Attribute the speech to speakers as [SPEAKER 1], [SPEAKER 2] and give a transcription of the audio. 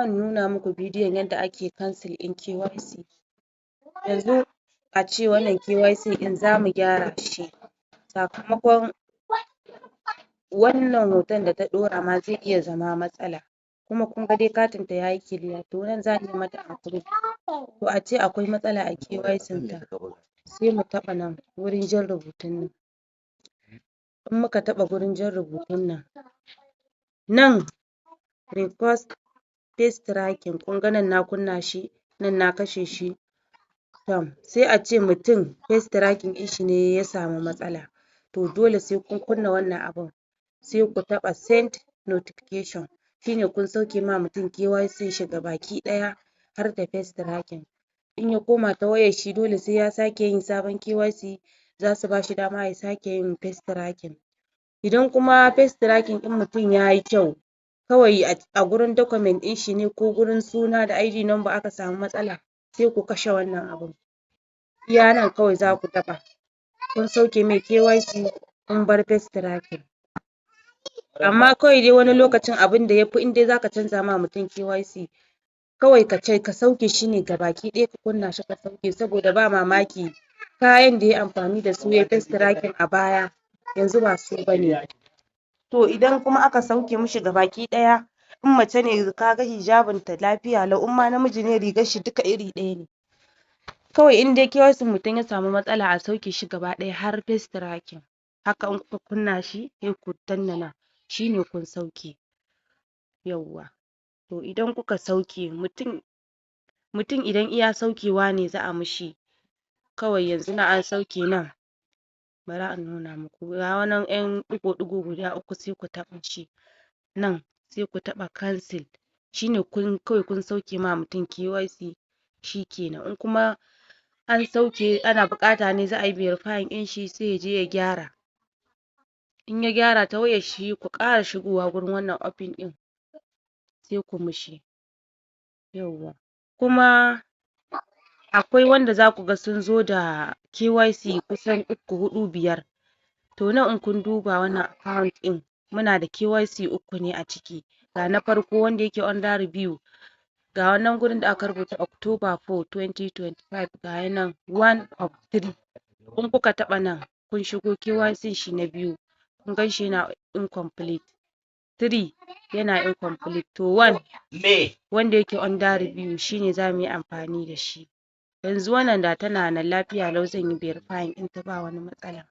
[SPEAKER 1] Zan nuna muku bidiyon yadda ake cancel ɗin KYC. Yanzu ace wannan KYC ɗin zamu gyara shi, sakamakon wannan hoton da ta ɗora ma zai iya zama matsala. Kuma kun ga dai katin ta yayi clear, to nan zamu iya mata approve. To ace akwai matsala a KYC ta, sai mu taɓa nan wurin jan rubutun nan. In muka taɓa gurin jan rubutun nan, nan request face tracking, kun ga nan na kunna shi, nan na kashe shi. Tom, sai ace mutum face tracking ɗin shi ne ya samu matsala, to dole sai kun kunna wannan abun, sai ku taɓa send notification. Shine kun sauke ma mutum KYC shi gabaki ɗaya har da face tracking. In ya koma ta wayar shi, dole sai ya sake yin sabon KYC, zasu bashi dama ya sake yin face tracking. Idan kuma face tracking ɗin mutum yayi kyau, kawai a gurin document ɗin shi ne ko gurin suna da ID number aka samu matsala, sai ku kashe wannan abun. Iya nan kawai zaku taɓa, kun sauke mai KYC, kun bar face tracking. Amma kawai dai wani lokacin abunda yafi, in dai zaka canza ma mutum KYC, kawai kace ka sauke shi ne gabaki ɗaya, ka kunna shi ka sauke, saboda ba mamaki kayan da yayi amfani da su yayi face tracking a baya yanzu ba su bane. To idan kuma aka sauke mishi gabaki ɗaya, in mace ne kaga hijabin ta lafiya lau, in ma namiji ne rigar shi, duka iri ɗaya ne. Kawai in dai KYC mutum ya samu matsala, a sauke shi gaba ɗaya har face tracking. Haka in kuka kunna shi, sai ku danna nan, shine kun sauke. Yawwa, to idan kuka sauke mutum, idan iya saukewa ne za a mishi, kawai yanzu nan an sauke nan. Bara in nuna muku, ga wani ƴan ɗigo-ɗigo guda uku, sai ku taɓa shi nan, sai ku taɓa cancel. Shine kun kawai kun sauke ma mutum KYC, shikenan. In kuma an sauke ana buƙata ne za a yi verifying ɗin shi, sai yaje ya gyara. In ya gyara ta wayar shi, ku ƙara shigowa gurin wannan open ɗin, sai ku mishi. Yawwa, kuma akwai wanda zaku ga sun zo da KYC kusan uku, huɗu, biyar. To nan in kun duba wannan account ɗin, muna da KYC uku ne a ciki. Ga na farko wanda yake under review, ga wannan gurin da aka rubuta October 4 2025, ga nan one of three. In kuka taɓa nan, kun shigo KYC shi na biyu, kun gan shi yana incomplete, three yana incomplete. To one wanda yake under review shine zamu yi amfani da shi yanzu. Wannan da tana nan lafiya lau, zan yi verifying ɗinta, ba wani matsala.